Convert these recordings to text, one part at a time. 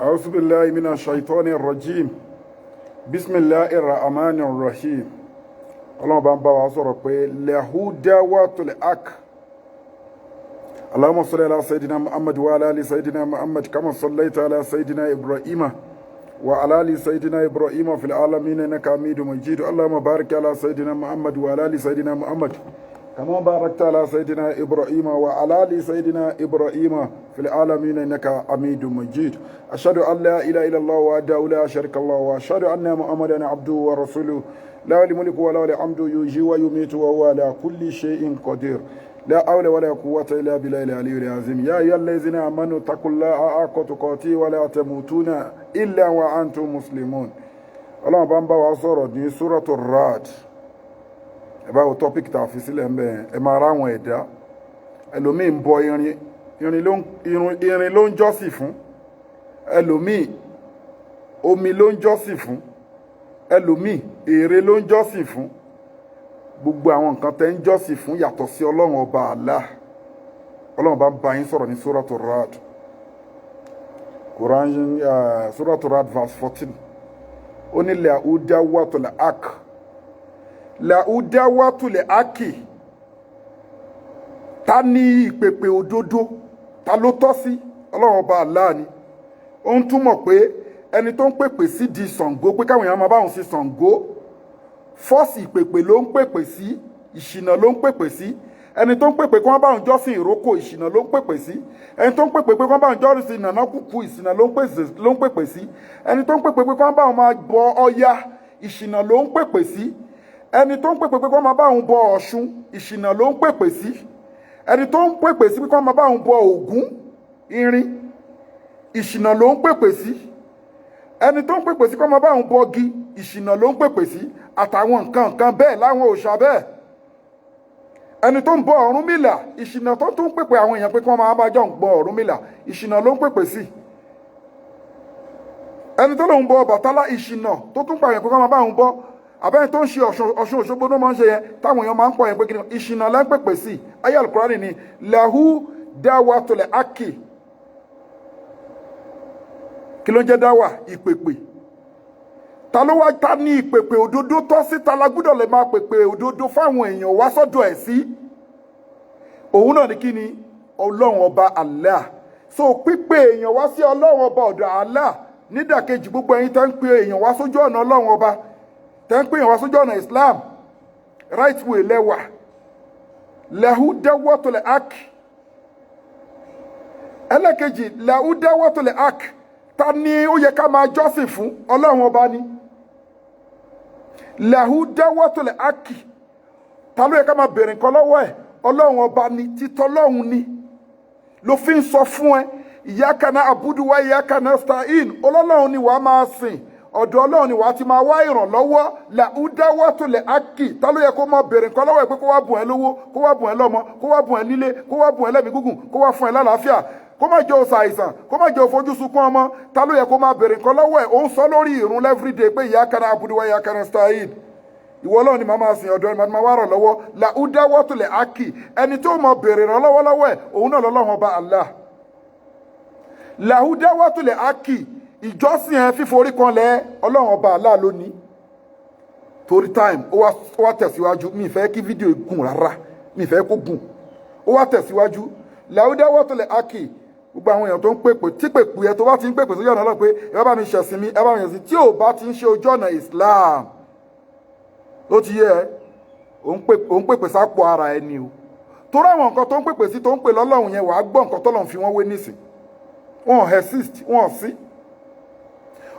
أعوذ بالله من الشيطان الرجيم، بسم الله الرحمن الرحيم. Ọlọ́run bá ń bá wa sọ̀rọ̀ pé له دعوة الحق. اللهم صل على سيدنا محمد وعلى آل سيدنا محمد كما صليت على سيدنا إبراهيم وعلى آل سيدنا إبراهيم في العالمين إنك حميد مجيد. اللهم بارك على سيدنا محمد وعلى آل سيدنا محمد كما باركت على سيدنا إبراهيم وعلى آل سيدنا إبراهيم في العالمين إنك حميد مجيد. أشهد أن لا إله إلا الله وحده لا شريك له، وأشهد أن محمدا عبده ورسوله. له الملك وله الحمد، يحيي ويميت وهو على كل شيء قدير. لا حول ولا قوة إلا بالله العلي العظيم. يا أيها الذين آمنوا اتقوا الله حق تقاته ولا تموتون إلا وأنتم مسلمون. Ọlọ́run bá ń bá wa sọ̀rọ̀ ní Suratu Rad. Ẹ bá wo topic tá a fi sílẹ̀ ń bẹ̀, ẹ máa ráwọn ẹ̀dá. Ẹlòmíì ń bọ irin, irin ló ń jọ́sìn fún. Ẹlòmíì, omi ló ń jọ́sìn fún. Ẹlòmíì, ère ló ń jọ́sìn fún. Gbogbo àwọn nǹkan tẹ́ ń jọ́sìn fún yàtọ̀ sí Ọlọ́run Ọba Allah, Ọlọ́run bá ń bá yín sọ̀rọ̀ ní Suratu Rad, Quran, Suratu Rad verse 14. Ó ní له دعوة الحق، له دعوة الحق. Ta ní ìpèpè òdodo? Ta ló tọ́ sí? Ọlọ́run Ọba Allah ni. Ó ń túmọ̀ pé ẹni tó ń pèpè sí di Ṣàngó, pé káwọn èèyàn máa báwọn sí Ṣàngó, false ìpèpè ló ń pèpè sí, ìṣìnà ló ń pèpè sí. Ẹni tó ń pèpè kí wọ́n bá òun jọ́sìn ìrókò, ìṣìnà ló ń pèpè sí. Ẹni tó ń pèpè pé kí wọ́n bá òun jọ́sìn nànà kúkú, ìṣìnà ló ń pèpè sí. Ẹni tó ń pèpè pé kí wọ́n bá òun máa bọ Ọya, ìṣìnà ló ń pèpè sí. Ẹni tó ń pèpè pé kí wọ́n máa bá òun bọ Ọ̀ṣun, ìṣìnà ló ń pèpè sí. Ẹni tó ń pèpè sí pé kí wọ́n máa bá òun bọ Ògún irin, ìṣìnà ló ń pèpè sí. Ẹni tó ń pèpè sí kí wọ́n máa bá òun bọgi, ìṣìnà ló ń pèpè sí, àtàwọn nǹkan nǹkan bẹ́ẹ̀ láwọn òòṣà bẹ́ẹ̀. Ẹni tó ń bọ Ọ̀rúnmìlà, ìṣìnà tó tún pèpè àwọn èèyàn pé kí wọ́n máa bá jọ ń bọ Ọ̀rúnmìlà, ìṣìnà ló ń pèpè sí. Ẹni tó lòun bọ Ọbàtálá, ìṣìnà tó tún pààyàn pé kí wọ́n máa bá òun bọ. Àbẹ́ni tó ń ṣe Ọ̀ṣun, Ọ̀ṣun Òṣogbo ló máa ń ṣe yẹn, táwọn èèyàn máa ń pọ̀ yẹn pé kí ni, ìṣìnà ló ń pèpè sí. Ayé Alukurani ni له دعوة الحق. Kí ló ń jẹ́ دعوة? Ìpèpè. Ta ló wá, ta ní ìpèpè òdodo tọ́ sí? Ta la gbúdọ̀ lè máa pèpè òdodo fáwọn èèyàn wá sọ́dọ̀ ẹ̀ sí? Òun náà ní kí ni? Ọlọ́run Ọba Allah. So pípé èèyàn wá sí Ọlọ́run Ọba ọ̀dọ̀ Allah nídàkejì, gbogbo ẹ̀yin tẹ́ ń pe èèyàn wá sójú ọ̀nà Ọlọ́run Ọba, tẹ́ ń pè èèyàn wá sójú ọ̀nà Islam, right way lẹ́wà. له دعوة الحق. Ẹlẹ́kejì, له دعوة الحق. Ta ni ó yẹ ká máa jọ́sìn fún? Ọlọ́run Ọba ni. له دعوة الحق. Ta ló yẹ ká máa bèrè nǹkan lọ́wọ́ ẹ̀? Ọlọ́run Ọba ni. Títọ́ Ọlọ́run ni ló fi ń sọ fún ẹ, إياك نعبد وإياك نستعين. Ọlọ́run ni wàá máa sìn, ọ̀dọ̀ Ọlọ́run ni wàá ti máa wá ìrànlọ́wọ́. له دعوة الحق. Ta ló yẹ kó máa bèrè nǹkan lọ́wọ́ ẹ̀ pé kó wá bùn ẹ́ lówó, kó wá bùn ẹ́ lọ́mọ, kó wá bùn ẹ́ nílé, kó wá bùn ẹ́ lẹ́mìí gígùn, kó wá fún ẹ lálàáfíà, kó má jẹ́ òsà àìsàn, kó má jẹ́ òfojú sunkún ọmọ? Ta ló yẹ kó máa bèrè nǹkan lọ́wọ́ ẹ̀? Ó ń sọ lórí ìrun everyday pé إياك نعبد وإياك نستعين. Ìwọ Ọlọ́run ni màá máa sìn, ọ̀dọ̀ ẹni màá wá ràn lọ́wọ́. له دعوة الحق. Ẹni tó mọ bèrè ràn lọ́wọ́ lọ́wọ́ ẹ̀, òun náà lọ́lọ́run Ọba Allah. له دعوة الحق. Ìjọsìn ẹ, fíforí kanlẹ̀, Ọlọ́run Ọba Allah lónìí. Torí time, ó wá tẹ̀síwájú. Mi fẹ́ kí fídíò gùn rárá, mi fẹ́ kó gùn. Ó wá tẹ̀síwájú. له دعوة الحق. Gbogbo àwọn èèyàn tó ń pèpè, tí pèpè ẹ tó bá ti ń pèpè sójú ọ̀nà Ọlọ́run pé ẹ bá mi ṣẹ̀sìn mi, ẹ bá mi ṣẹ̀sìn, tí ò bá ti ń ṣe ojú ọ̀nà Islam, ó ti yẹ ẹ, ò ń pèpè sápò ara ẹni o. Torí àwọn nǹkan tó ń pèpè sí, tó ń pè lọ́lọ́run yẹn, wàá gbọ́ nǹkan tọ́lọ́run fi wọ́n wé nísìn. Wọn ò exist, wọn ò sí.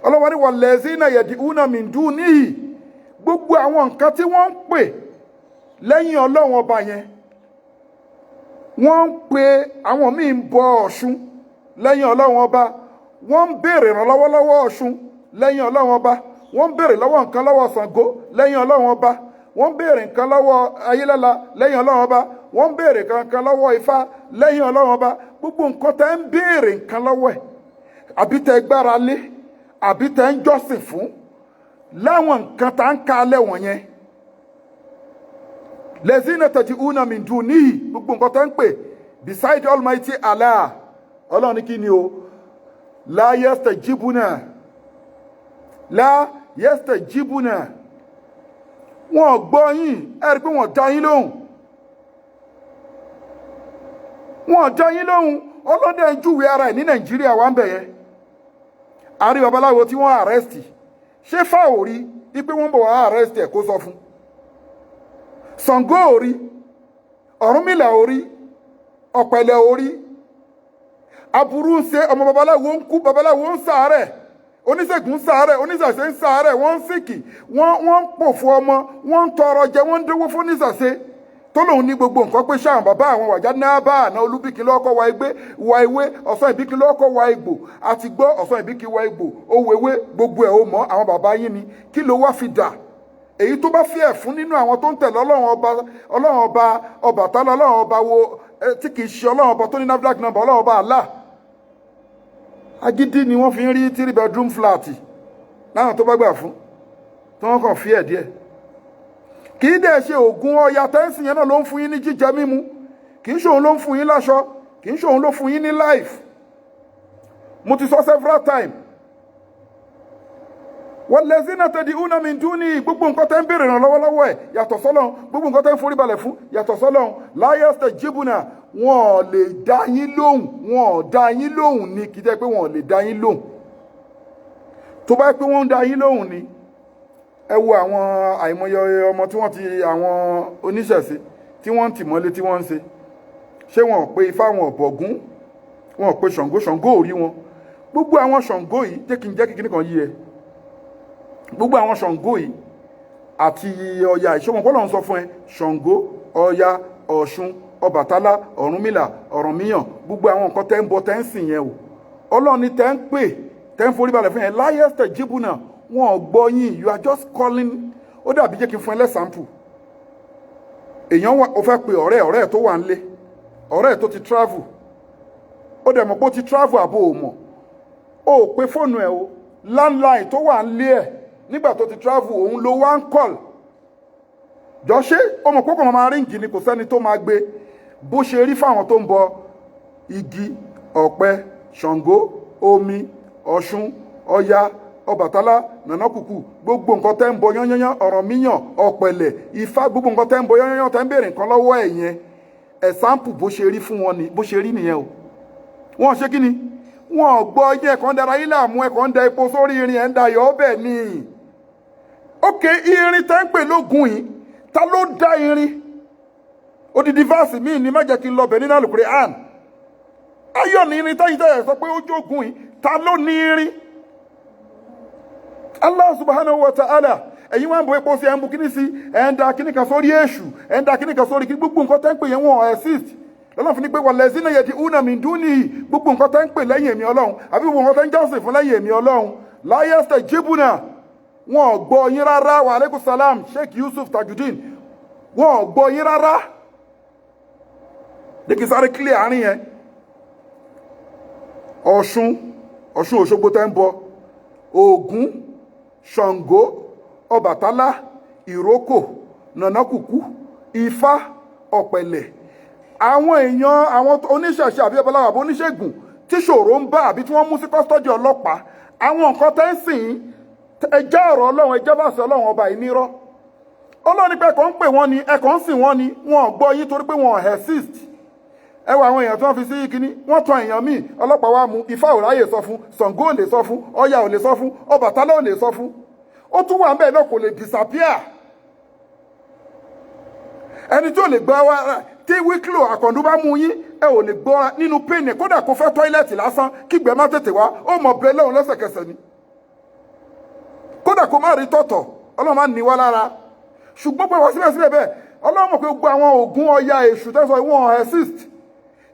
Ọlọ́wọ́n ní والذين يدعون من دونه. Gbogbo àwọn nǹkan tí wọ́n ń pè lẹ́yìn Ọlọ́run Ọba yẹn, wọ́n ń pe àwọn míì ń bọ Ọ̀ṣun lẹ́yìn Ọlọ́run Ọba, wọ́n ń béèrè ìrànlọ́wọ́ lọ́wọ́ Ọ̀ṣun lẹ́yìn Ọlọ́run Ọba, wọ́n ń béèrè lọ́wọ́ nǹkan lọ́wọ́ Ṣàngó lẹ́yìn Ọlọ́run Ọba, wọ́n ń béèrè nǹkan lọ́wọ́ Ayélálá lẹ́yìn Ọlọ́run Ọba, wọ́n ń béèrè nǹkan lọ́wọ́ Ifá lẹ́yìn Ọlọ́run Ọba. Gbogbo nǹkan tẹ́ ń béèrè nǹkan lọ́wọ́ ẹ̀, àbí tẹ́ gbára lé, àbí tẹ́ ń jọ́sìn fún láwọn nǹkan tá ń ka alẹ́ wọ̀nyẹn, الذين تدعون من دونه, gbogbo nǹkan tẹ́ ń pè beside Almighty Allah, Ọlọ́run ní kí ni o? La yastajibuna, la yastajibuna. Wọn gbọ́ yín, ẹ rí pé wọ́n dá yín lóhùn, wọ́n dá yín lóhùn. Ọlọ́dẹ ń júwe ara ẹ̀ ní Nàìjíríà wà ń bẹ̀ yẹn. Àrí babaláwo tí wọ́n arrest, ṣé fáwọn rí i pé wọ́n bọ̀ wá arrest ẹ̀ kó sọ fún? Ṣàngó ò rí, Ọ̀rúnmìlà ò rí, Ọ̀pẹ̀lẹ̀ ò rí. Aburú ń ṣe ọmọ babaláwo ń kú, babaláwo ń ṣàárẹ̀, oníṣègùn ń ṣàárẹ̀, oníṣàṣe ń ṣàárẹ̀, wọ́n ń sìkì, wọ́n ń pòfo ọmọ, wọ́n ń tọrọ jẹ, wọ́n ń dówó fún oníṣàṣe tó lòun ní gbogbo nǹkan pé ṣáà bàbá àwọn wàjá náà bá àná olúbíkí lọ́kọ́ wa egbé wa ewé, ọ̀sán ìbíkí lọ́kọ́ wa egbò, àti gbọ́ ọ̀sán ìbíkí wa egbò, owó ewé gbogbo ẹ̀ ó mọ́ àwọn bàbá yín ni. Kí ló wá fi dà? Èyí tó bá fi ẹ̀ fún nínú àwọn tó ń tẹ̀lé Ọlọ́run ọba, Ọlọ́run ọba Ọbàtálá, Ọlọ́run ọba wo tí kì í ṣe Ọlọ́run ọba tó ní NAFDAC number, Ọlọ́run ọba Allah. Agídí ni wọ́n fi ń rí 3 bedroom flat láwọn tó bá gbà fún, tí wọ́n kàn fi ẹ̀ díẹ̀. Kì í dẹ̀ ṣe oògùn Ọya tẹ́ǹsì yẹn náà ló ń fún yín ní jíjẹ mímu, kì í ṣòun ló ń fún yín láṣọ, kì í ṣòun ló fún yín ní life. Mo ti sọ several times. Wallazina tad'una min duni, gbogbo nǹkan tẹ́ ń béèrè ràn lọ́wọ́lọ́wọ́ ẹ̀ yàtọ̀ sọ́lọ́run, gbogbo nǹkan tẹ́ ń forí balẹ̀ fún yàtọ̀ sọ́lọ́run, la yastajibuna, wọn ò lè dá yín lóhùn, wọn ò dá yín lóhùn ni. Kì í jẹ́ pé wọn ò lè dá yín lóhùn. Tó bá pé wọ́n ń dá yín lóhùn ni, ẹ wo àwọn àìmọye ọmọ tí wọ́n ti àwọn oníṣẹ̀ṣe tí wọ́n ń tì mọ́lé tí wọ́n ń ṣe. Ṣé wọn ò pé Ifá, wọn ò bọ̀gún, wọn ò pé Ṣàngó? Ṣàngó ò rí wọn. Gbogbo àwọn Ṣàngó yìí, jẹ́ kí n jẹ́ kíkiní kan yí ẹ, gbogbo àwọn Ṣàngó yìí àti Ọya, ìṣọmọ bọ́lá ń sọ fún ẹ, Ṣàngó, Ọya, Ọ̀ṣun, Ọbàtálá, Ọ̀rúnmìlà, Ọ̀rànmíyàn, gbogbo àwọn nǹkan tẹ́ ń bọ, tẹ́ ń sìn yẹn o, Ọlọ́run ni tẹ́ ń pè, tẹ́ ń forí balẹ̀ fún yẹn, la yastajibuna, wọn ò gbọ́ yín. You are just calling. Ó dàbí, jẹ́ kí n fún ẹ l'example. Èèyàn wà, ó fẹ́ pe ọ̀rẹ́, ọ̀rẹ́ tó wà nílé, ọ̀rẹ́ tó ti travel. Ó dẹ̀ mọ̀ pé ó ti travel, àbò ò mọ̀? Ó pe fóònù ẹ̀ o, landline tó wà nílé ẹ̀ nígbà tó ti travel, òun ló wá ń call. Jọ, ṣé ó mọ̀ pé kò máa ring ni, kò sẹ́ni tó máa gbé? Bó ṣe rí fáwọn tó ń bọ igi ọ̀pẹ, Ṣàngó, omi, Ọ̀ṣun, Ọya, Ọbàtálá, nànákùkù, gbogbo nǹkan tẹ́ ń bọ yányányán, Ọ̀rànmíyàn, Ọ̀pẹ̀lẹ̀, Ifá, gbogbo nǹkan tẹ́ ń bọ yányányán, tẹ́ ń béèrè nǹkan lọ́wọ́ ẹ̀ yẹn, example bó ṣe rí fún wọn ni, bó ṣe rí nìyẹn o. Wọ́n ṣe kí ni? Wọn ò gbọ́ yín. Ẹ̀kọ́ ń dara yín láàmú, ẹ̀kọ́ ń da epo sórí irin, ẹ̀ ń da ayọ̀ ọbẹ̀ ni. Ok, irin tẹ́ ń pè lógun yìí, ta ló dá irin? Odidi verse míì ní, má jẹ́ kí n lọ bẹ̀ nínú Al-Qur'an. Ayọ̀ ní irin tẹ́yìn tẹ́yẹ̀ sọ pé ó jógun yìí, ta ló ní irin? Allah subhanahu wa ta'ala. Ẹ̀yin wá ń bo epo sí, ẹ̀ ń bu kíní sí, ẹ̀ ń da kíní kan sórí èṣù, ẹ̀ ń da kíní kan sórí kí. Gbogbo nǹkan tẹ́ ń pè yẹn, wọ́n exist. Lọ́nà fún ni pé wallazina yad'una min dunihi, gbogbo nǹkan tẹ́ ń pè lẹ́yìn èmi Ọlọ́run, àbí gbogbo nǹkan tẹ́ ń jọ́sìn fún lẹ́yìn èmi Ọlọ́run, la yastajibuna, wọn ò gbọ́ yín rárá. Wa aleykum salam, Sheikh Yusuf Tajudeen. Wọn ò gbọ́ yín rárá. Jẹ́ sáré clear àárín yẹn. Ọ̀ṣun, Ọ̀ṣun Òṣogbo tẹ́ ń bọ, Ògún, Ṣàngó, Ọbàtálá, ìrókò, nànákùkù, Ifá, Ọ̀pẹ̀lẹ̀, àwọn èèyàn, àwọn oníṣẹ̀ṣe àbí babaláwo àbí oníṣègùn tí ṣòro ń bá, àbí tí wọ́n mú sí custody ọlọ́pàá, àwọn nǹkan tẹ́ ń sìn, ẹjẹ́ ọ̀rọ̀ Ọlọ́run, ẹjẹ́ bá sọ Ọlọ́run ọba yìí nírọ́. Ọlọ́run ní pé ẹ̀kọ́ ń pè wọ́n ni, ẹ̀kọ́ ń sìn wọ́n ni, wọn ò gbọ́ yín torí pé wọn ò exist. Ẹ wo àwọn èèyàn tí wọ́n fi sí kínní, wọ́n tan èèyàn míì, ọlọ́pàá wa mú. Ifá ò ráyè sọ fún, Ṣàngó ò lè sọ fún, Ọya ò lè sọ fún, Ọbàtálá ò lè sọ fún. Ó tún wà ń bẹ́ẹ̀ náà, kò lè disappear. Ẹni tí ò lè gbọ́ wá, tí wíkìlò àkàndú bá mú yín, ẹ ò lè gbọ́ nínú pain. Kódà kó fẹ́ toilet lásán, kígbẹ́ má tètè wá, ó mọ̀ bẹ́ẹ̀ lọ́hùn lẹ́sẹ̀kẹsẹ̀ ni. Kódà kó má rí tọ̀tọ̀, Ọlọ́run má ní wá lára. Ṣùgbọ́n pé wọ́n síbẹ̀síbẹ̀ bẹ́ẹ̀, Ọlọ́run mọ̀ pé gbogbo àwọn Ògún, Ọya, Èṣù tẹ́sán, wọn exist.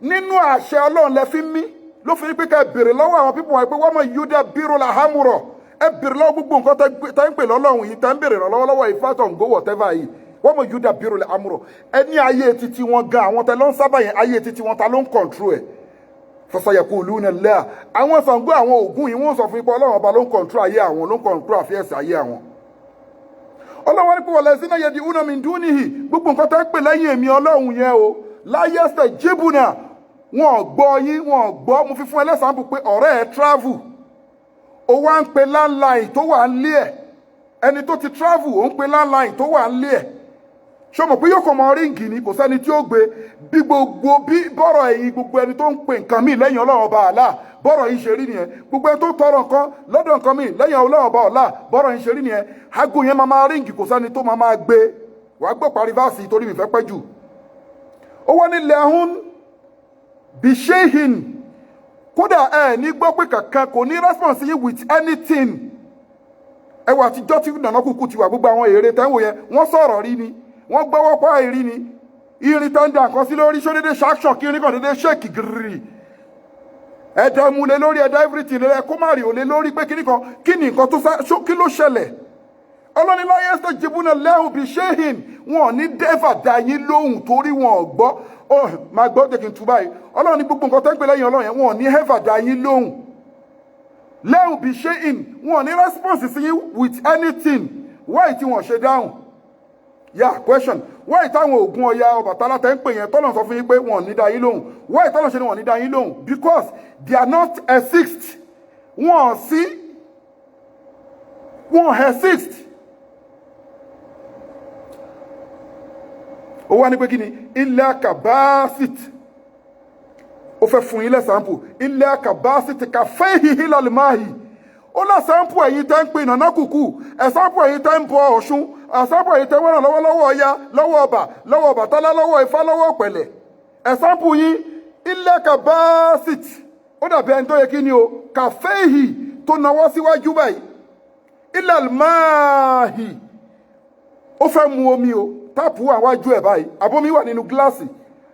Nínú àṣẹ Ọlọ́run lẹ fi mí ló fi pé ká ẹ béèrè lọ́wọ́ àwọn pípọ̀ wọn pé wọ́n mọ̀ yúdà bírò làhámùrọ̀. Ẹ béèrè lọ́wọ́ gbogbo nǹkan tẹ́ ń pè lọ́lọ́run yìí, tẹ́ ń béèrè lọ́wọ́lọ́wọ́ Ifá, Ṣàngó, whatever yìí, wọ́n mọ̀ yúdà bírò làhámùrọ̀. Ẹ ní ayé títí wọn gan, àwọn tẹ ló ń sábà yẹn, ayé títí wọn, ta ló ń control ẹ̀? Fasayaquluna Allah. Àwọn Ṣàngó, àwọn Ògún yìí, wọ́n sọ fún ipò Ọlọ́run ọba ló ń control ayé àwọn, ló ń control àfíẹ́sì ayé àwọn. Ọlọ́run ní pé wallazina yad'una min dunihi, gbogbo nǹkan tẹ́ ń pè lẹ́yìn èmi Ọlọ́run yẹn o, la yastajibuna. Wọn ò gbọ́ yín, wọn ò gbọ́. Mo fi fún ẹ l'example pé ọ̀rẹ́ ẹ travel, ó wá ń pe landline tó wà ń lé ẹ̀. Ẹni tó ti travel, ó ń pe landline tó wà ń lé ẹ̀. Ṣé o mọ̀ pé yóò kàn mọ ring ni? Kò sẹ́ni tí ó gbé. Bí gbogbo bí bọ́rọ̀ ẹ̀yin, gbogbo ẹni tó ń pe nǹkan míì lẹ́yìn Ọlọ́run Ọba àlá, bọ́rọ̀ yìí ṣe rí nìyẹn. Gbogbo ẹni tó tọrọ nǹkan lọ́dọ̀ nǹkan míì lẹ́yìn Ọlọ́run Ọba àlá, bọ́rọ̀ yìí ṣe rí nìyẹn. Aago yẹn máa máa ring, kò sẹ́ni tó máa máa gbé. Wàá gbọ́ parí verse torí mi fẹ́ pẹ́ jù. Ó wọ́n ní لهم بشيء, kódà ẹ ní gbọ́ pé kankan kò ní response yín with anything. Ẹ wà àtijọ́ tí nànà kúkú ti wà, gbogbo àwọn èrè tẹ́ ń wò yẹn, wọ́n sọ̀rọ̀ rí ni? Wọ́n gbọ́wọ́ pa ìrí ni? Irin tó ń da nǹkan sí lórí, ṣó dédé ṣáṣọ̀ kí irin kan dédé shake gírí? Ẹ̀dá mu lé lórí, ẹ̀dá everything lé, kó má rí òlé lórí pé kíní kan, kí ni nǹkan tó sá, kí ló ṣẹlẹ̀? Ọlọ́ni لا يستجيبون لهم بشيء, wọn ò ní dẹ́fà dá yín lóhùn torí wọn ò gbọ́. Ọ máa gbọ́, jẹ́ kí n tú báyìí. Ọlọ́run ní gbogbo nǹkan tó ń pè lẹ́yìn Ọlọ́run yẹn, wọn ò ní ever dá yín lóhùn. لهم بشيء, wọn ò ní response sí yín with anything. Why tí wọn ṣe dáhùn? Yeah, question: why táwọn Ògún, Ọya, Ọbàtálá tẹ́ ń pè yẹn, tọ́lọ̀ sọ fún yín pé wọn ò ní dá yín lóhùn? Why tọ́lọ̀ ṣe ni wọn ò ní dá yín lóhùn? Because they are not exist. Wọn ò sí, wọn ò exist. Ó wá ní pé kí ni إلا كباسط, ó fẹ́ fún yín l'example. إلا كباسط كفيه إلى الماء. Ó l'example ẹ̀yin tẹ́ ń pè nàná kùkù, example ẹ̀yin tẹ́ ń bọ Ọ̀ṣun, example ẹ̀yin tẹ́ ń wọ́n lọ́wọ́ lọ́wọ́ Ọya, lọ́wọ́ Ọba, lọ́wọ́ Ọbàtálá, lọ́wọ́ Ifá, lọ́wọ́ Ọ̀pẹ̀lẹ̀. Example yín إلا كباسط, ó dàbí ẹni tó yẹ kí ni o, كفيه, tó nawọ́ síwájú báyìí, إلى الماء, ó fẹ́ mu omi o. Tap wà wájú ẹ̀ báyìí, àbomi wà nínú gíláàsì,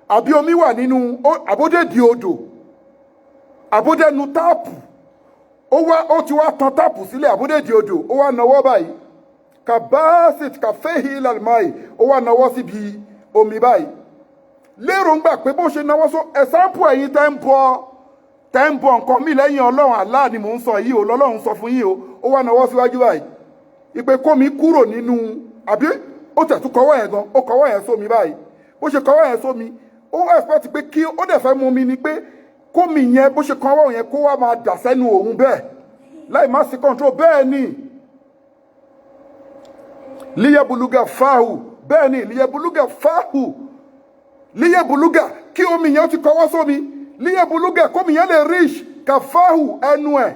àbí omi wà nínú àbódèdì odò, àbódẹ́nu tap. Ó wá, ó ti wá tan tap sílẹ̀, àbódèdì odò. Ó wá nawọ́ báyìí, كباسط كفيه إلى الماء, ó wá nawọ́ síbi omi báyìí, lérò ń gbà pé bó ṣe nawọ́ sọ. Example ẹ̀yin tẹ́ ń bọ nǹkan mi lẹ́yìn Ọlọ́run Allah ni mò ń sọ yìí o, lọ́lọ́run sọ fún yín o. Ó wá nawọ́ síwájú báyìí, ìpè kómi kúrò nínú, àbí ó tẹ̀tún kọwọ́ yẹn gan, ó kọwọ́ yẹn sómi báyìí. Bó ṣe kọwọ́ yẹn sómi, ó expect pé kí ó dẹ̀ fẹ́ mu mi ni pé kómi yẹn, bó ṣe kọwọ́ yẹn, kó wá máa dà sẹ́nu òun bẹ́ẹ̀ láì má sí control. Bẹ́ẹ̀ ni ليبلغ فاه, bẹ́ẹ̀ ni ليبلغ فاه, ليبلغ, kí omi yẹn ti kọwọ́ sómi, ليبلغ, kómi yẹn lè reach كفاه, ẹnu ẹ̀.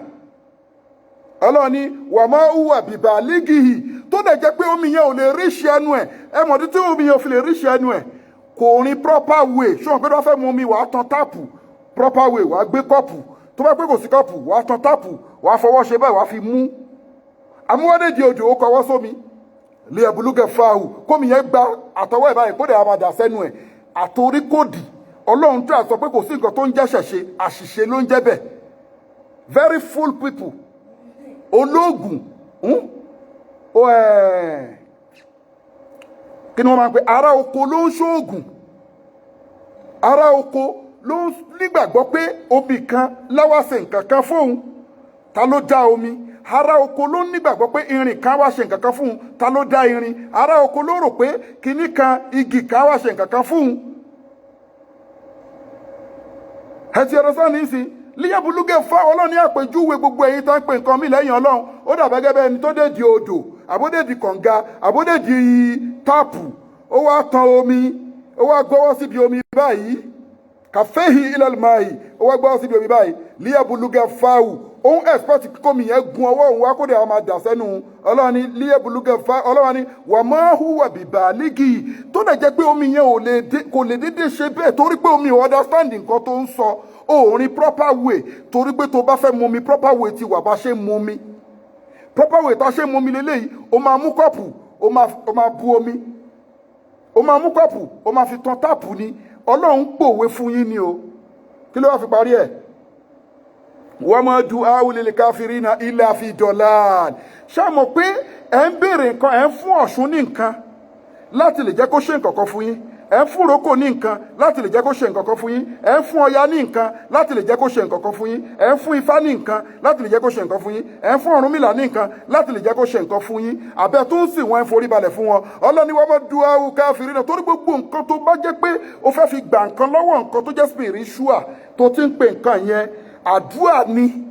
Ọlọ́ni وما هو ببالغه, tó dẹ̀ jẹ́ pé omi yẹn ò lè reach ẹnu ẹ̀. Ẹ mọ̀ títí omi yẹn ò fi lè reach ẹnu ẹ̀, kò rin proper way. Ṣé wọn pé wọ́n fẹ́ mu omi, wàá tan tap proper way, wàá gbé cup. Tó bá pé kò sí cup, wàá tan tap, wàá fọwọ́ ṣe báyìí, wàá fi mú. Àmúwádéjì odò, ó kọwọ́ sómi, ليبلغ فاه, kómi yẹn gba àtọwọ́ ẹ̀ báyìí, kó dẹ̀ máa dà sẹ́nu ẹ̀. Àtorí kòdì Ọlọ́run tó àsọ pé kò sí nǹkan tó ń jẹ́ ṣẹ̀ṣe, àṣìṣe ló ń jẹ́ bẹ́ẹ̀. Very full people, olóògùn ó ẹ̀, kí ni wọ́n máa ń pè? Ará oko ló ń ṣoògùn. Ará oko ló ń nígbàgbọ́ pé omi kan láwá ṣe nǹkan kan fóun. Ta ló dá omi? Ará oko ló ń nígbàgbọ́ pé irin kan wá ṣe nǹkan kan fóun. Ta ló dá irin? Ará oko ló rò pé kinní kan, igi kan wá ṣe nǹkan kan fóun. Ẹ ti ọ̀rọ̀ sáà nísìn. ليبلغ فاه, Ọlọ́run ní àpèjúwe gbogbo ẹ̀yin tó ń pè nǹkan mí lẹ́yìn Ọlọ́run, ó dà gẹ́gẹ́ bẹ́ẹ̀ ni tó dé di odò, àbódèdì kànga, àbódèdì tap, ó wá tan omi, ó wá gbọ́wọ́ síbi omi báyìí, كفيه إلى الماء, ó wá gbọ́wọ́ síbi omi báyìí, ليبلغ فاه, òun expect kómi yẹn gun ọwọ́ òun wá, kó dẹ̀ máa dà sẹ́nu. Ọlọ́run ní ليبلغ فاه, Ọlọ́run ní وما هو ببالغه, tó dẹ̀ jẹ́ pé omi yẹn kò lè dédé ṣe bẹ́ẹ̀, torí pé omi ò understand nǹkan tó ń sọ. Òòrin proper way, torí pé tó bá fẹ́ mu omi, proper way ti wà bá ṣe mu omi. Proper way tá a ṣe mu omi leléyìí: o máa mú cup, o máa bu omi, o máa mú cup, o máa fi tan tap ni. Ọlọ́run pòwe fún yín ni o. Kí ló wá fi parí ẹ̀? وما دعاء الكافرين إلا في ضلال. Ṣé mọ̀ pé ẹ̀ ń béèrè nǹkan, ẹ̀ ń fún Ọ̀ṣun ní nǹkan láti lè jẹ́ kó ṣe nǹkan kan fún yín? Ẹ̀ ń fún roko ní nǹkan láti lè jẹ́ kó ṣe nǹkan kan fún yín. Ẹ̀ ń fún Ọya ní nǹkan láti lè jẹ́ kó ṣe nǹkan kan fún yín. Ẹ̀ ń fún Ifá ní nǹkan láti lè jẹ́ kó ṣe nǹkan fún yín. Ẹ̀ ń fún Ọ̀rúnmìlà ní nǹkan láti lè jẹ́ kó ṣe nǹkan fún yín. Àbẹ̀ tó ń sìn wọ́n, ẹ̀ ń forí balẹ̀ fún wọn. Ọlọ́ni wọ́n mọ̀ du awu káfírí náà, torí gbogbo nǹkan tó bá jẹ́ pé o fẹ́ fi gbà nǹkan lọ́wọ́ nǹkan tó jẹ́ spiritual tó ti ń pè nǹkan yẹn, àdúrà ni.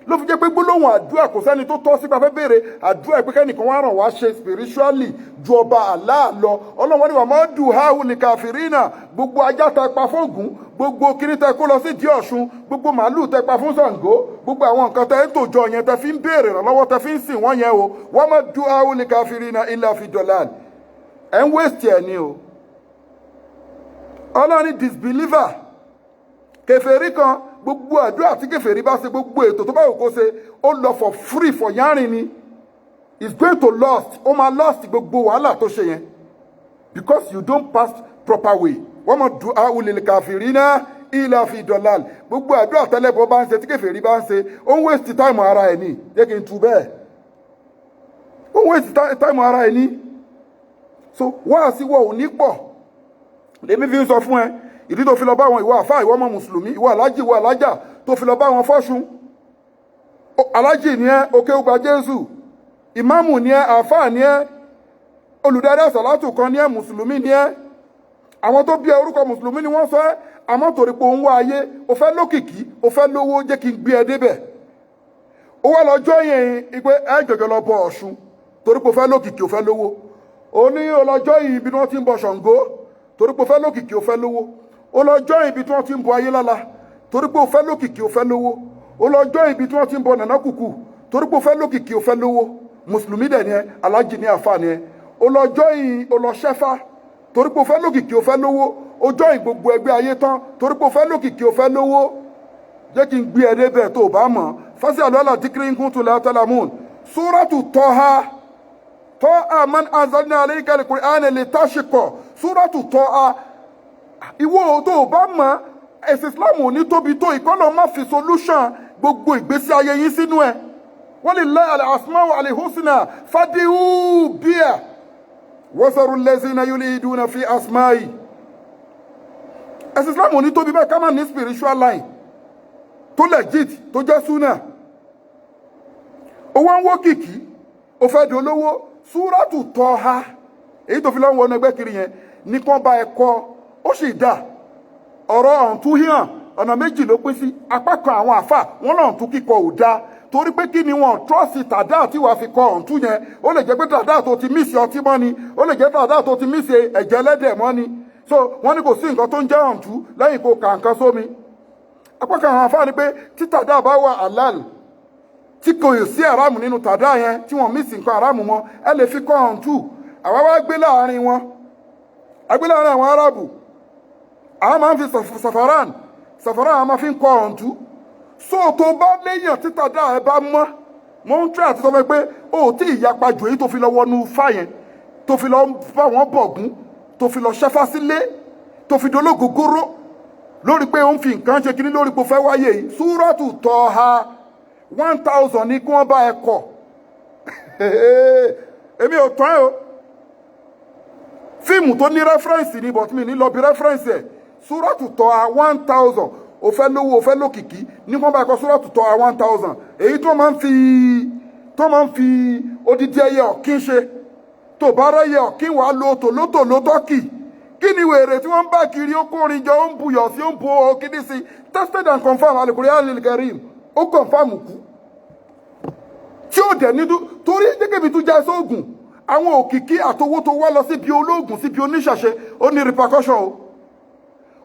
Ló fi jẹ́ pé gbólóhùn àdúrà, kò sẹ́ni tó tọ́ sípa fẹ́ béèrè àdúrà pé kẹ́nìkan wá ràn wá ṣe spiritually ju ọba Allah lọ. Ọlọ́run ni wà máa dùn háhù ní kàfírínà. Gbogbo ajá tẹ pa fóògùn, gbogbo kíní tẹ kó lọ sí ìdí Ọ̀ṣun, gbogbo màálù tẹ pa fún Ṣàngó, gbogbo àwọn nǹkan tẹ ń tòjọ yẹn, tẹ fi ń béèrè ìrànlọ́wọ́, tẹ fi ń sìn wọ́n yẹn o, wọ́n máa dùn háhù ní kàfírínà illa fi dalal. Ẹ̀ ń waste ẹ̀ ni o. Ọlọ́run ní disbeliever, kèfèrí kan, gbogbo àdúrà tí kèfèrí bá ṣe, gbogbo ètò tó bá wù kó ṣe, ó lọ for free, for yarning ni. Is going to lost. Ó máa lost gbogbo wàhálà tó ṣe yẹn, because you don't pass proper way. Wọ́n mọ̀ du awulil kafirina illa fi dalal. Gbogbo àdúrà tẹ́lẹ̀bọ bá ń ṣe, tí kèfèrí bá ń ṣe, ó ń waste time ara ẹ̀ ní. Jẹ́ kí n tu bẹ́ẹ̀, ó ń waste time ara ẹ̀ ní. So wáàsí wọ̀ ò ní pọ̀. Lèmi fi ń sọ fún ẹ, ìdí tó fi lọ bá wọn, ìwọ àfáà, ìwọ ọmọ mùsùlùmí, ìwọ alájì, ìwọ alájà, tó fi lọ bá wọn fọ́ṣun. Alájì ni ẹ, òkè ògbà Jésù, ìmáàmù ni ẹ, àfáà ni ẹ, olùdarí àsàlátù kan ni ẹ, mùsùlùmí ni ẹ. Àwọn tó bí ẹ, orúkọ mùsùlùmí ni wọ́n sọ ẹ́. Àmọ́ torí pé òun wá ayé, o fẹ́ lókìkí, o fẹ́ lówó, jẹ́ kí n gbé ẹ débẹ̀. Ó wá lọ́jọ́ yẹn pé ẹ jọjọ lọ bọ Ọ̀ṣun, torí pé o fẹ́ lókìkí, o fẹ́ lówó. O ní ọlọ́jọ́ yìí, ibi tí wọ́n ti ń bọ Ṣàngó, torí pé o fẹ́ lókìkí, o fẹ́ lówó. Ó lọ́jọ́ ibi tí wọ́n ti ń bọ Ayélála, torí pé o fẹ́ lókìkí, o fẹ́ lówó. Ó lọ́jọ́ ibi tí wọ́n ti ń bọ Nànà Kùkù, torí pé o fẹ́ lókìkí, o fẹ́ lówó. Mùsùlùmí dẹ̀ ni ẹ, alájì ní, àfa ni ẹ. Ó lọ́jọ́ yìí, ó lọ ṣẹ́fá, torí pé o fẹ́ lókìkí, o fẹ́ lówó. Ó join gbogbo ẹgbẹ́ ayé tán, torí pé o fẹ́ lókìkí, o fẹ́ lówó. Jẹ́ kí n gbé ẹ débẹ̀. Tó o bá mọ̀, fas'alu ahla dhikri in kuntum la ta'lamun. Súrátù Tọ́ha, Tọ́ha man anzalna alayka al-Qur'ana litashqa. Súrátù Tọ́ha, ìwọ tó o bá mọ̀, ẹ̀sìn Islam ò ní tóbi tó ìkọ́nà má fi solution gbogbo ìgbésí ayé yín sínú ẹ̀. Walillahi al-asma'u al-husna fad'uhu biha wazaru allazina yulhiduna fi asma'i. Ẹ̀sìn Islam ò ní tóbi bẹ́ẹ̀ ká má ní spiritual line tó legit, tó jẹ́ súnà. Owó ń wó kìkì, ó fẹ́ di olówó. Súrátù Tọ́ha, èyí tó fi lọ́wọ́ wọnú ẹgbẹ́ kiri yẹn ní kán bá ẹ kọ́, ó sì dà. Ọ̀rọ̀ ọ̀ǹtún híhàn, ọ̀nà méjì ló pín sí. Apá kan àwọn àfà wọn náà tún kíkọ ò dáa, torí pé kí ni? Wọn trust tàdá tí wàá fi kọ ọ̀ǹtún yẹn. Ó lè jẹ́ pé tàdá tó ti mix ọtí mọ́ ni, ó lè jẹ́ tàdá tó ti mix ẹ̀jẹ̀ ẹlẹ́dẹ̀ mọ́ ni. So wọ́n ní kò sí nǹkan tó ń jẹ́ ọ̀ǹtún lẹ́yìn kó kà nǹkan sómi. Apá kan àwọn àfà ni pé tí tàdá bá wà halal, tí kò sí àràmù nínú tàdá yẹn, tí wọ́n mix nǹkan àràmù mọ́, ẹ lè fi kọ́ ọ̀ǹtún. Àwa wá gbé láàrin wọn, agbé láàrin àwọn Arábù, àwọn máa ń fi safaran, safaran àwọn máa fi ń kọ ọ̀ǹtú. So tó bá léèyàn tí tàdá ẹ bá mọ́, mo ń tẹ́ àti sọ fún ẹ pé o ò tí ì yapa jù èyí tó fi lọ wọnú fá yẹn, tó fi lọ bá wọn bọ̀gún, tó fi lọ ṣẹ́fá sílé, tó fi dológógóró lórí pé ó ń fi nǹkan ṣe kíní, lórí pé ó fẹ́ wáyé yìí. Súrọ́tù Tọ́ha, 1,000 ní kí wọ́n bá ẹ kọ̀. Èmi ò tán ẹ o. Fíìmù tó ní reference ni, but mi ní lọ bí reference ẹ̀. Súrọ́tù Tọ́ha, 1,000. O fẹ́ lówó, o fẹ́ lókìkí, ní wọ́n bá kọ súrọ́tù Tọ́ha 1,000, èyí tó máa ń fi odidi ẹyẹ ọ̀kín ṣe. Tó bá rẹ́yẹ ọ̀kín, wàá lo tòlótòló tọ́kì. Kí ni wèrè tí wọ́n ń bá kiri? Ó kórin jọ, ó ń buyọ̀ sí, ó ń bu kíní sí. Tested and confirmed, Al-Qur'an al-Karim, ó confirm kú tí ó dẹ̀ ní. Torí gẹ́gẹ́ bí tó já sóògùn, àwọn òkìkí àtowó tó wá lọ síbi olóògùn, síbi oníṣàṣe, ó ní repercussion o.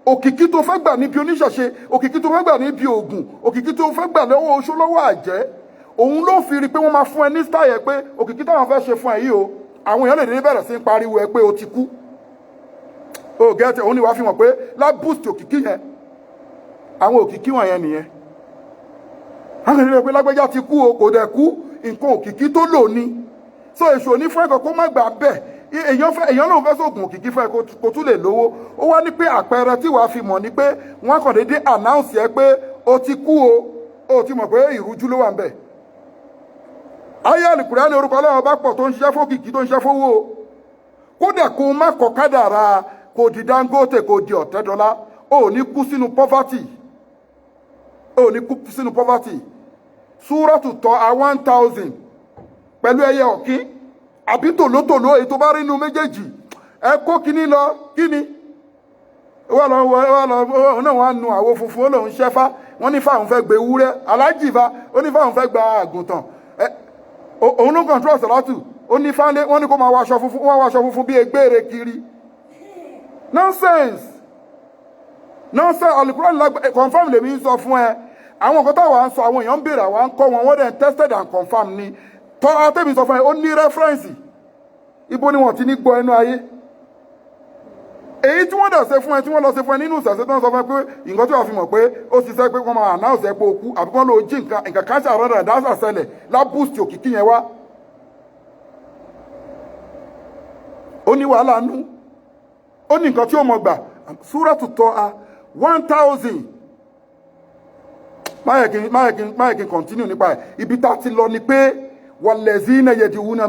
Òkìkí tó fẹ́ gbà níbi oníṣàṣe, òkìkí tó fẹ́ gbà níbi ògùn, òkìkí tó fẹ́ gbà lọ́wọ́ oṣó, lọ́wọ́ àjẹ́, òun ló fi rí pé wọ́n máa fún ẹ ní style ẹ pé òkìkí táwọn fẹ́ ṣe fún ẹ yìí o, àwọn èèyàn lè dé bẹ̀rẹ̀ sí ń pariwo ẹ pé o ti kú o gẹ́tẹ̀. Òun ni wàá fi mọ̀ pé lá boost òkìkí yẹn. Àwọn òkìkí wọ̀nyẹn nìyẹn. Àwọn ènìyàn pé lágbẹ́já ti kú o, kò dẹ̀ kú, nǹkan òkìkí tó lò ní. So èṣù òní fún ẹ̀kọ́ kó má gbà bẹ́ẹ̀. Èèyàn fẹ́, èèyàn lòun fẹ́ sóògùn òkìkí fún ẹ kó tún lè lówó. Ó wá ní pé àpẹẹrẹ tí wàá fi mọ̀ ni pé wọ́n kàn déédéé announce ẹ pé o ti kú o. O ti mọ̀ pé ìrújú ló wà ń bẹ̀. Ayé Àlùkùránì, orúkọ Ọlọ́run bá pọ̀ tó ń ṣiṣẹ́ fókìkí, tó ń ṣiṣẹ́ fówó o. Kódà kó má kọ kádàrá. Kò di Dangote, kò di Ọ̀tẹ́dọ́lá. Ò ní kú sínú poverty, ò ní kú sínú poverty. Súrọ́tù tọ́ a 1000 pẹ̀lú ẹyẹ ọ̀kín àbí tòlótòló, èyí tó bá rí inú méjèèjì, ẹ kó kíní lọ. Kíní wọ́n lọ, wọ́n lọ, òun náà wọ́n á nu àwo funfun. Ó lòun ṣẹ́fá, wọ́n ní fáwọn fẹ́ gbé ewúrẹ́ alájì fa, ó ní fáwọn fẹ́ gba àgùntàn. Ẹ òun ló ń control sọ̀rọ̀tù. Ó ní fáńlé, wọ́n ní kó máa wọ aṣọ funfun, wọ́n wọ aṣọ funfun bí egbére kiri. Nonsense, nonsense. Alukuran lágbà, confirm lèmi ń sọ fún ẹ. Àwọn nǹkan táwa ń sọ, àwọn èèyàn ń béèrè, àwa ń kọ́ wọn, wọ́n dẹ̀ tested and confirmed ni. Tọ́ atẹ́mi sọ fún ẹ, ó ní reference. Ibo ni wọ́n ti ní gbọ́ ẹnu ayé? Èyí tí wọ́n dẹ̀ ṣe fún ẹ, tí wọ́n lọ ṣe fún ẹ nínú ìṣẹ̀ṣẹ̀, tó ń sọ fún ẹ pé nǹkan tí wọ́n fi mọ̀ pé ó ṣiṣẹ́, pé wọ́n máa announce ẹ pé o kú, àbí wọ́n lọ jí nǹkan, nǹkan kan ṣàrọ̀ dáṣà ṣẹlẹ̀ lá boost òkìkí yẹn wá. Ó ní wàhálà nú, ó ní nǹkan tí ó mọ̀ gbà. Súrọ̀tù tọ́ a 1000. Máyẹ̀ kí n continue nípa ẹ̀. Ibi tá a ti lọ ni pé wàlẹ̀zínà yẹ̀dìwúnà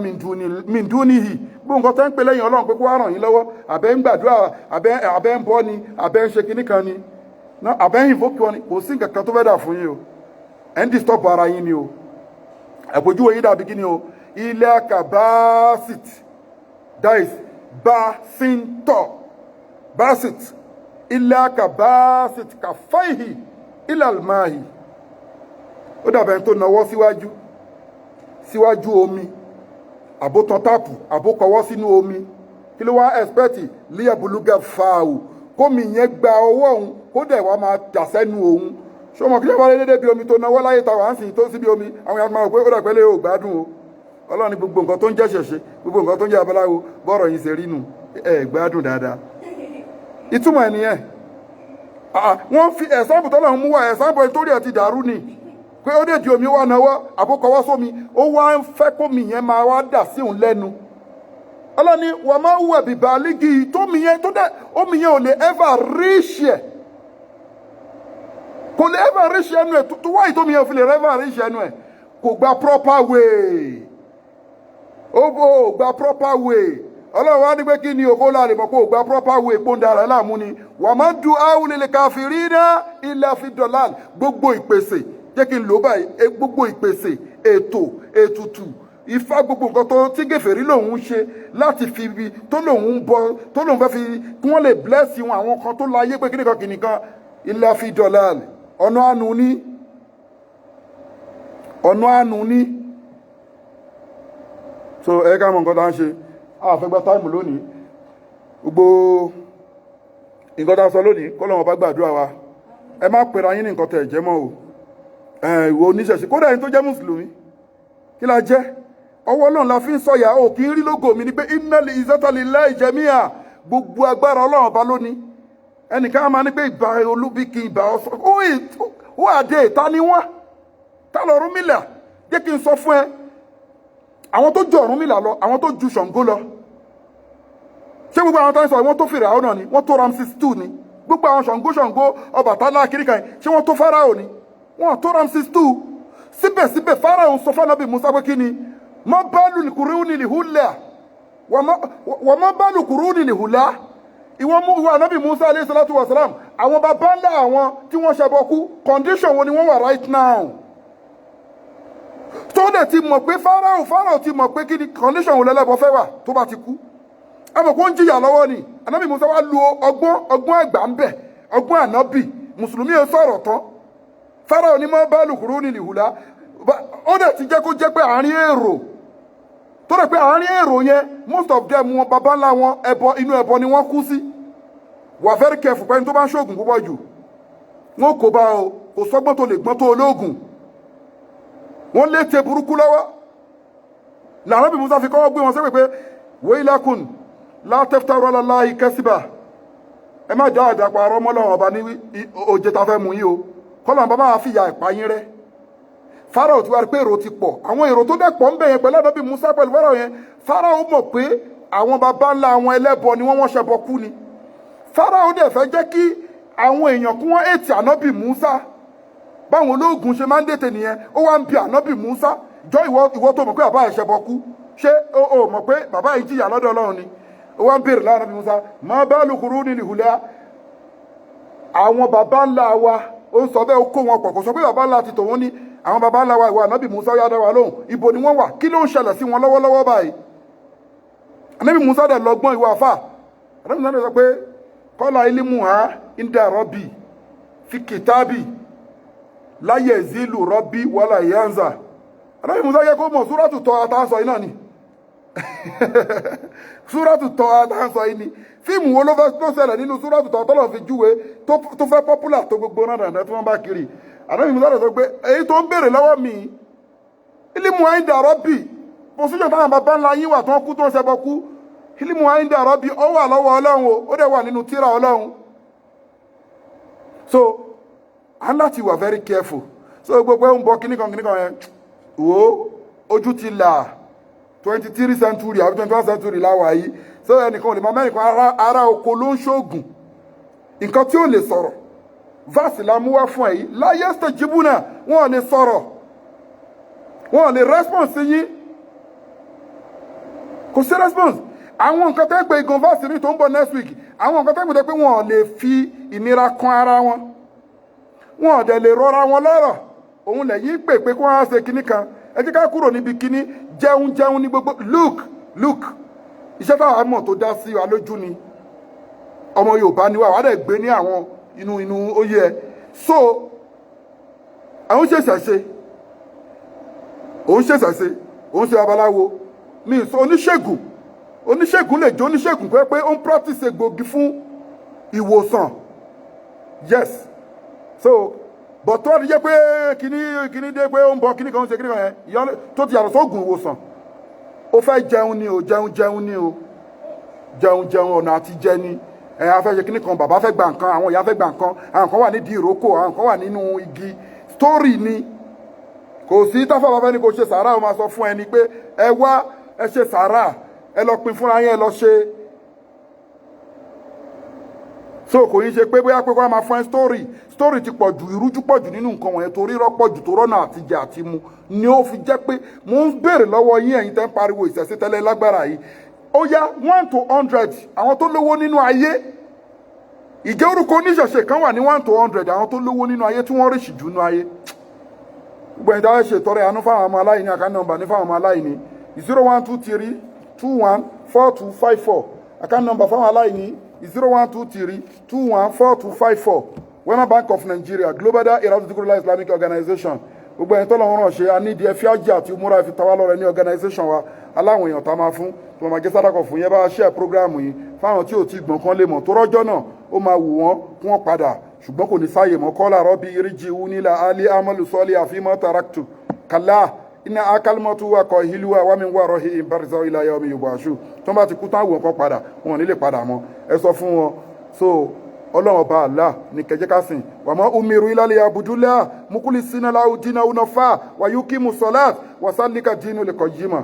mìndúnìhì, gbogbo nǹkan tó ń pè lẹ́yìn Ọlọ́run pé kó wá ràn yín lọ́wọ́, àbẹ́ ń gbàdúrà, àbẹ́ ń bọ́ ni, àbẹ́ ń ṣe kinní kan ni, àbẹ́ ń invoke wọn ni, kò sí nǹkan kan tó fẹ́ dà fún yín o. Ẹ̀ ń disturb ara yín ni o. Àpèjúwe yín dàbí kíni o? Ilẹ̀ kabasit, that is basintọ, basit, ilẹ̀ kabasit kàfáìhì ilẹ̀ almahi. Ó dàbẹ̀ ẹni tó nawọ́ síwájú síwájú omi, àbótan tap, àbókọwọ́ sínú omi. Kí ló wá expect? Líyàbùlùgà fàáwù, kómi yẹn gba ọwọ́ òun, kó dẹ̀ wá máa dà sẹ́nu òun. Ṣé o mọ̀ kí ló wá dédé bí omi tó nawọ́ láyé ta wà ń sìn tó síbi omi? Àwọn èèyàn máa rò pé ó dà pẹ́lẹ́ ò gbádùn o. Ọlọ́run ní gbogbo nǹkan tó ń jẹ́ ṣẹ̀ṣẹ̀, gbogbo nǹkan tó ń jẹ́ abaláwo, bọ́ọ̀rọ̀ yìí ṣe rí nù, ẹ gbádùn dáadáa. Ìtumọ̀ ẹ̀ nìyẹn. Wọ́n fi example tọ́lọ́run mú wá, example ẹ̀ torí ẹ̀ ti dàrú ni pé ó dé di omi, wá náwó àbókọwọ́ sómi, ó wá ń fẹ́ kómi yẹn máa wá dà sí òun lẹ́nu. Ọlọ́ni wà máa ń wẹ̀ bìbà lígì tómi yẹn tó dẹ̀, omi yẹn ò lè ever reach ẹ̀, kò lè ever reach ẹnu ẹ̀. Tó wáyé tómi yẹn ò fi lè ever reach ẹnu ẹ̀, kò gba proper way, ó bò gba proper way. Ọlọ́run wá ní pé kí ni òkó láàrin mọ̀ pé ò gba proper way, pọ́ńdà rẹ̀ láàmú ni. Wà máa ń du áwùlẹ̀ kafirina illa fi dalal. Gbogbo ìpèsè, jẹ́ kí n lò báyìí, gbogbo ìpèsè, ètò, ètùtù, ifá, gbogbo nǹkan tó tí gèfèrí lòun ń ṣe láti fi ibi tó lòun ń bọ, tó lòun fẹ́ fi kí wọ́n lè bless wọn, àwọn kan tó láyé pé kíníkan kìnìkan, illa fi dalal, ọ̀nà àánú ní, ọ̀nà àánú ní. So ẹ ká mọ nǹkan tá à ń ṣe. A fẹ́ gba time lónìí. Gbogbo nǹkan tá a sọ lónìí, kọ́ lọ́wọ́ bá gbàdúrà wa. Ẹ má pera yín ní nǹkan tẹ̀ jẹ́ mọ́ o. Ìwọ oníṣẹ̀ṣe, kódà ẹni tó jẹ́ mùsùlùmí, kí la jẹ́? Ọwọ́ náà la fi ń sọ̀yà. O kì í rí lógo mi ni pé innal izzata lillahi jami'a. Gbogbo agbára, Ọlọ́run ọba lónìí. Ẹnìkan á máa ní pé ìbà olúbíkì, ìbà ọ̀sán, ó àdé ta ni wọ́n? Ta lọ Ọ̀rúnmìlà? Jẹ́ kí n sọ fún ẹ, àwọn tó ju Ọ̀rúnmìlà lọ, àwọn tó ju Ṣàngó lọ, ṣé gbogbo àwọn tó ń sọ, wọ́n tó Fìràwọ̀ náà ni? Wọ́n tó Ramses II ni? Gbogbo àwọn Ṣàngó, Ṣàngó, Ọbàtálá, kirikan yìí, ṣé wọ́n tó Fáráò ni? Wọ́n tó Ramses II. Síbẹ̀síbẹ̀, Fáráò sọ fún Ànábì Musa pé kí ni? Ma balul quruni lihula wa ma balul quruni lihula. Ìwọ mú ìwọ Ànábì Musa alayhi salatu wa salam, àwọn baba ńlá àwọn tí wọ́n ṣẹbọ kú, condition wo ni wọ́n wà right now? Tó dẹ̀ ti mọ̀ pé Fáráò ti mọ̀ pé kí ni condition wo lẹ́lẹ́bọ fẹ́ wà tó bá ti kú. Àmọ̀ kó ń jìyà lọ́wọ́ ni. Ànábì Musa wá lo ọgbọ́n, ọgbọ́n àgbà ń bẹ̀, ọgbọ́n ànábì mùsùlùmí yẹn sọ̀rọ̀ tán. Fáráò ní ma balul quruni lihula. Ó dẹ̀ ti jẹ́ kó jẹ́ pé àárín èrò tó dẹ̀ pé àárín èrò yẹn, most of them, wọn baba ńlá wọn, ẹbọ, inú ẹbọ ni wọ́n kú sí. Wà very careful pẹ́ni tó bá ń ṣoògùn púpọ̀ jù, wọn kò bá o. Kò sọ́gbọ́n tó lè gbọ́n tó olóògùn, wọ́n létè burúkú lọ́wọ́. Làwọn bí Musa fi kọ́wọ́ gbé wọn sẹ́pẹ̀ pé waylakum la taftaru ala Allahi kasiba. Ẹ má dá àdàpọ̀ arọ́ mọ́ Ọlọ́run ọba ní òjé ta fẹ́ mú yín o, kọ́lọ́run bá máa fìyà ìpa yín rẹ́. Fáráò ti wá rí pé èrò ti pọ̀. Àwọn èrò tó dẹ̀ pọ̀ ń bẹ̀ yẹn pẹ̀lú ànábì Musa, pẹ̀lú Fáráò yẹn, Fáráò mọ̀ pé àwọn baba ńlá àwọn ẹlẹ́bọ ni wọ́n, wọ́n ṣẹbọ kú ni. Fáráò dẹ̀ fẹ́ jẹ́ kí àwọn èèyàn kí wọ́n ètì ànábì Musa. Báwọn olóògùn ṣe máa ń dètè nìyẹn. Ó wá ń bi ànábì Musa jọ, ìwọ tó mọ̀ pé bàbá ẹ̀ ṣẹbọ kú, ṣé o mọ̀ pé bàbá yìí jìyà lọ́dọ̀ Ọlọ́run ni? Ó wá ń béèrè láàrin Ànábì Musa, ma balu quruni lihula, àwọn baba ńlá wa. Ó ń sọ bẹ́ẹ̀, ó kó wọn pọ̀. Kò sọ pé baba ńlá ti tòun ní àwọn baba ńlá wa. Ìwà Ànábì Musa, yá dá wa lóhùn, ibo ni wọ́n wà? Kí ló ń ṣẹlẹ̀ sí wọn lọ́wọ́lọ́wọ́ báyìí? Ànábì Musa dẹ̀ lọ́gbọ́n, ìwà àfà. Ànábì Musa dẹ̀ sọ pé qala ilmuha inda rabbi fi kitabi la yazillu rabbi wala yansa. Ànábì Musa yẹ kó mọ̀ súrátù tọ́ àtàǹsọ iná ni, súrátù tọ́ àtàǹsọ yìí ni. Fíìmù wo ló fẹ́ tó ṣẹlẹ̀ nínú súrátù tọ́ tọ́lọ̀ fi júwe tó fẹ́ popular tó gbogbo náà dàda tí wọ́n bá kiri? Ànábì Musa dẹ̀ sọ pé èyí tó ń béèrè lọ́wọ́ mi, ilmuha inda rabbi, position táwọn bàbá ńlá yín wà tó ń kú, tó ń ṣẹbọ kú, ilmuha inda rabbi, ó wà lọ́wọ́ Ọlọ́run o, ó dẹ̀ wà nínú tírà Ọlọ́run. So a ń láti wà very careful. So gbogbo ẹ̀ ń bọ kíníkan kíníkan yẹn, wò ó, ojú ti là. 23 century àbí 21 century láwà yìí. So ẹnìkan ò lè máa mẹ́rin kan ara oko ló ń ṣoògùn nǹkan tí ó lè sọ̀rọ̀. Verse la mú wá fún ẹ yìí. La yastajibuna, wọn ò lè sọ̀rọ̀, wọn ò lè response sí yín, kò sí response. Àwọn nǹkan tẹ́ pé igan verse mi tó ń bọ̀ next week, àwọn nǹkan tẹ́ pé wọn ò lè fi ìnira kan ara wọn, wọn ò dẹ̀ lè rọra wọn lọ́rọ̀. Òun lẹ́yìn pè pé kí wọ́n á ṣe kinní kan. Ẹ jẹ́ ká kúrò níbi kinní jẹun jẹun ní gbogbo. Look, look, iṣẹ́ táwa mọ̀ tó dá sí wa lójú ni ọmọ Yorùbá ni wà wà dẹ̀ gbé ní àwọn inú inú ó yẹ. So àwọn ṣèṣẹ̀ṣe, òun ṣèṣẹ̀ṣe, òun ṣe babaláwo mi sọ. Oníṣègùn, oníṣègùn lè jẹ́ oníṣègùn pé ó ń practice egbògi fún ìwòsàn, yes. So but tó ti jẹ́ pé kíní kíní dé pé ó ń bọ kíní kan, ń ṣe kíní kan yẹn tó ti yàtọ̀ sóògùn ìwòsàn, ó fẹ́ jẹun ni o, jẹun jẹun ni o, jẹun jẹun, ọ̀nà àti jẹ ni. Ẹ a fẹ́ ṣe kíní kan, bàbá fẹ́ gba nǹkan, àwọn ìyá fẹ́ gba nǹkan, àwọn kan wà nídìí ìrókò, àwọn kan wà nínú igi. Story ni. Kò sí táfà bàbá ni kò ṣe sàárà. Ó máa sọ fún ẹni pé ẹ wá, ẹ ṣe sàárà, ẹ lọ pin fúnra yín, ẹ lọ ṣe. So kò yín ṣe pé bóyá pé kó máa fún ẹ story. Story ti pọ̀ jù, ìrújú pọ̀ jù nínú nǹkan wọ̀nyẹn, torí irọ́ pọ̀ jù, tó rọ́nà àtijẹ àti mu ni. Ó fi jẹ́ pé mò ń béèrè lọ́wọ́ yín, ẹ̀yin tẹ́ ń pariwo ìṣẹ̀ṣe tẹ́lẹ̀ lágbára yìí, ó yá, 1 to 100 àwọn tó lówó nínú ayé, ìjẹ́ orúkọ oníṣẹ̀ṣe kan wà ní 1 to 100 àwọn tó lówó nínú ayé tí wọ́n rich jù nínú ayé? Gbogbo ẹ̀yin táwọn ṣe ìtọrẹ àánú fáwọn ọmọ aláìní, account number ní fáwọn ọmọ aláìní, 0123214254. Account number fáwọn aláìní, 0123214254, Wema Bank of Nigeria, Global Dahiratu Dhikrlahi Islamic Organization. Gbogbo ẹ̀yin tọ́lọ̀ ń ràn ṣe, a nídìí ẹ fi ájì àti umura fi tawá lọ́rẹ ní organization wa. Aláwọn èèyàn tá a máa fún tí wọ́n máa jẹ́ sádàkọ̀ fún yẹn, bá share program yìí fáwọn tí ò tí gbọ̀n kan lè mọ̀ tó rọ́jọ́ náà, ó máa wù wọ́n kí wọ́n padà, ṣùgbọ́n kò ní sáyè mọ́. Qala rabbi irji'uni la'alli a'malu salihan fima taraktu, kalla innaha kalimatun huwa qailuha wa min wara'ihim barzakhun ila yawmi yub'athun. Tó bá ti kú tán, àwọn kan padà, wọn ò ní lè padà mọ́. Ẹ sọ fún wọn. So Ọlọ́run Ọba Allah ní kẹjẹ́ ká sìn. Wa ma umiru illa liya'budullaha mukhlisina lahu dina hunafa wa yuqimu salat wa zalika dinul qayyima.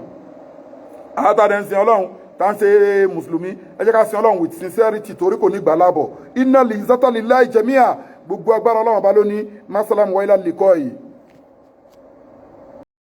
Àtàdé ń sin Ọlọ́run, tá ń ṣe mùsùlùmí, ẹ jẹ́ ká sin Ọlọ́run with sincerity, torí kò ní gbà lábọ̀. Innal izzata lillahi jami'a, gbogbo agbára Ọlọ́run Ọba lónìí. Masalam wa ila liqai.